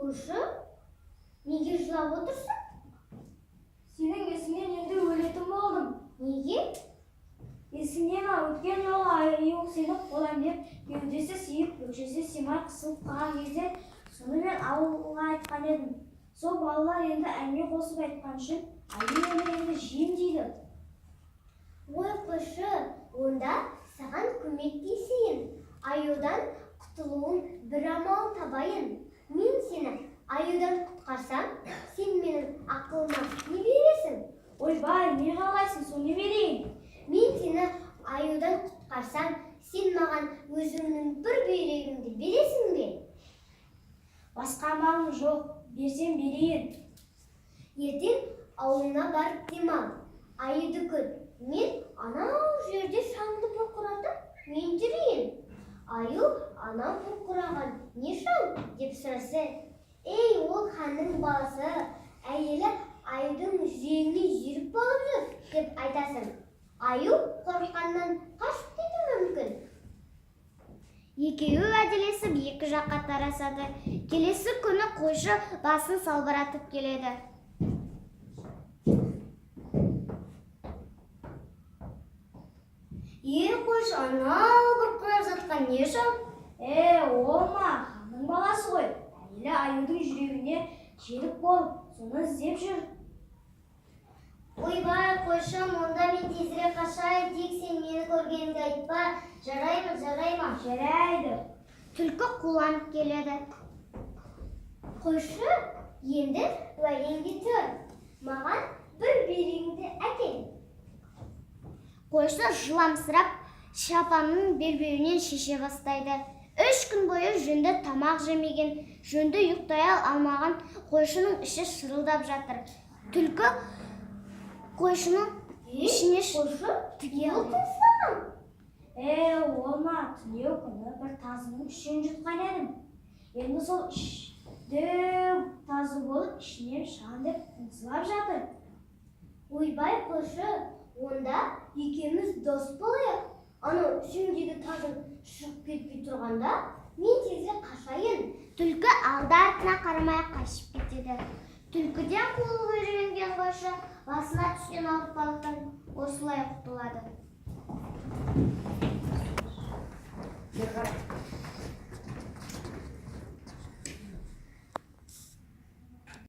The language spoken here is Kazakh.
Қойшы, неге жылап отырсың? Сенің есіңнен енді өлетін болдым. Неге? Есіңде ме, өткен жолы аю сені қолам деп кеудесі сүйіп, өкшесі сыймай қысылып қалған кезде соны мен ауылға айтқан едім. Сол балалар енді әңгіме қосып айтқан үшін аю мені енді жеймін дейді. Ой, қойшы, онда саған көмектесейін. Аюдан құтылуын бір амалын табайын. Мен сені аюдан құтқарсам, сен менің ақылыма не бересің? Ойбай, не қалайсың, соны берейін. Мен сені аюдан құтқарсам, сен маған өзіңнің бір бүйрегіңді бересің бе? Басқа амалым жоқ, берсем берейін. Ертең ауылына барып демал. Аюды күт. Мен анау жерде шаңды бұрқыратып, мен жүрейін. Аю анау бұрқыраған не шаң деп сұраса, ей, ол ханның баласы, әйелі аюдың жүрегіне жүйрік болып жүр деп айтасың. Аю қорыққаннан қашып кетуі мүмкін. Екеуі уәделесіп екі жаққа тарасады. Келесі күні қойшы басын салбыратып келеді. Е, қойшы, анау бұрқырап жатқан не шаң? Е, ол ма, ханның баласы ғой. Әйелі аюдың жүрегіне жерік болып, соны іздеп жүр. Ойбай, қойшым, онда мен тезірек қашайын, тек сен мені көргеніңді айтпа. Жарай ма, жарай ма? Жарайды. Түлкі қуланып келеді. Қойшы, енді уәдеңде тұр. Маған бір бүйрегіңді әкел. Қойшы жыламсырап шапанның белбеуінен шеше бастайды. 3 күн бойы жөнді тамақ жемеген, жөнді ұйықтай алмаған қойшының іші шырылдап жатыр. Түлкі қойшының ішіне Қойшы, тіге не алды. болды саған? Е, ол ма, түнеу күні бір тазының ішін жұтқан едім. Енді сол іш дәу тазы болып ішінен шығам деп қыңсылап жатыр. Ойбай, қойшы, онда екеуміз дос болайық. Анау ішімдегі тазым шығып кетпей тұрғанда, мен тезірек қашайын. Түлкі алды артына қарамай қашып кетеді. Түлкіден қуылып үйренген қойшы басына түскен ауыртпалықтан осылай құтылады. Бері қарай.